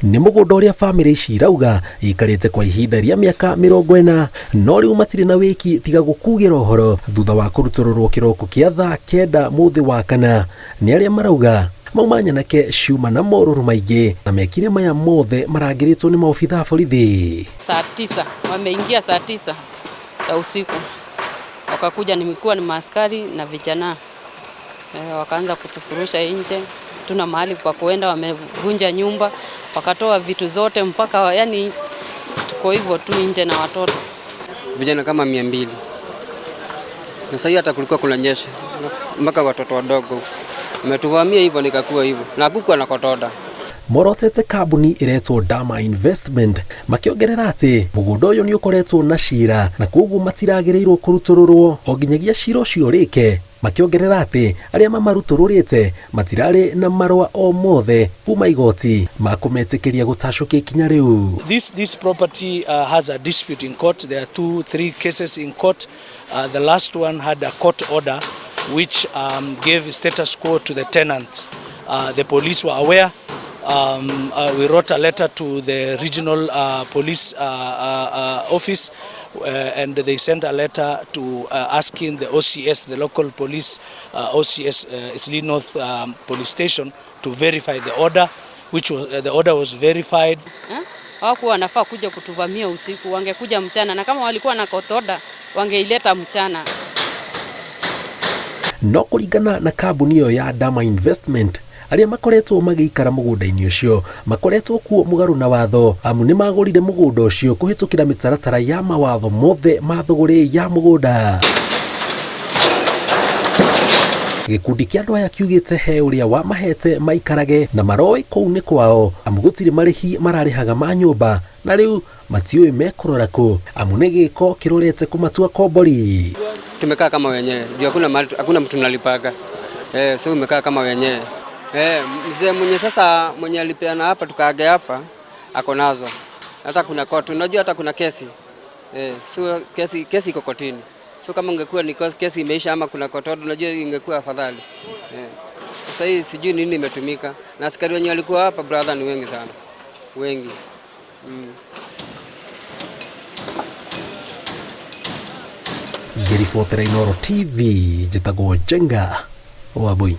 Nĩ mũgũnda ũrĩa bamĩrĩ ici irauga ikarĩte kwa ihinda rĩa mĩaka 40, no rĩu matirĩ na wĩki tiga gũkugĩra ũhoro thutha wa kũrutũrũrwo kĩroko kĩa thaa 9 mũthĩ wa kana nĩ arĩa marauga mauma nyanake ciuma na morũrũ maingĩ na mekire maya mothe marangĩrĩtwo nĩ maobitha a borithi. Saa 9 wameingia saa 9 za usiku, wakakuja, nimekuwa ni maaskari na vijana wakaanza kutufurusha nje, tuna mahali pa kuenda, wamevunja nyumba, wakatoa vitu zote mpaka yani tuko hivyo tu nje na watoto. Vijana kama 200. Na sasa hata kulikuwa kunanyesha mpaka watoto wadogo. Umetuvamia hivyo nikakuwa hivyo. Na hakukuwa na court order. Morotete kambuni ĩretwo Dama Investment makĩongerera atĩ mũgũnda ũyũ nĩ ũkoretwo na cira na koguo matiragĩrĩirwo kũrutũrũrwo o nginyagia cira ũcio ũrĩke, makĩongerera atĩ arĩa mamarutũrũrĩte matirarĩ na marũa o mothe kuma igoti ma kũmetĩkĩria gũtacũkia ikinya rĩu. This property has a dispute in court. There are 2-3 cases in court. The last one had a court order which gave status quo to the tenants. The police were aware. We wrote a letter to the regional police office, and they sent a letter to asking the OCS, the local police OCS, Eastleigh North Police Station, to verify the order, which was the order was verified. Hawakuwa wanafaa kuja kutuvamia usiku, wangekuja mchana, na kama walikuwa na court order wangeileta mchana. No kũringana na kambuni ĩyo ya Dama Investment, arĩa makoretwo magĩikara mũgũnda-inĩ ũcio makoretwo kuo mũgarũ na watho, amu nĩ magũrire mũgũnda ũcio kũhĩtũkĩra mĩtaratara ya mawatho mothe ma thũgũrĩ ya mũgũnda. Gĩkundi kĩa andũ aya kiugĩte he ũrĩa wamahete maikarage na maroĩ kũu nĩ kwao, amu gũtirĩ marĩhi mararĩhaga ma nyũmba, na rĩu matiũĩ mekũrora kũ, amu nĩ gĩko kĩrorete kũmatua kombori. Tumekaa kama wenyewe juu hakuna mahali, hakuna mtu tunalipaga. So umekaa kama wenyewe. Mzee mwenye sasa mwenye alipeana hapa tukaage hapa ako nazo. Hata kuna court, unajua hata kuna kesi. So kesi iko kotini. So kama ungekuwa ni kesi imeisha ama kuna court order, unajua ingekuwa afadhali. Sasa hii sijui nini imetumika. Na askari wenye walikuwa hapa brother ni wengi sana. Wengi. Ngĩribotera Inooro TV, njĩtagwo Njenga Wambui.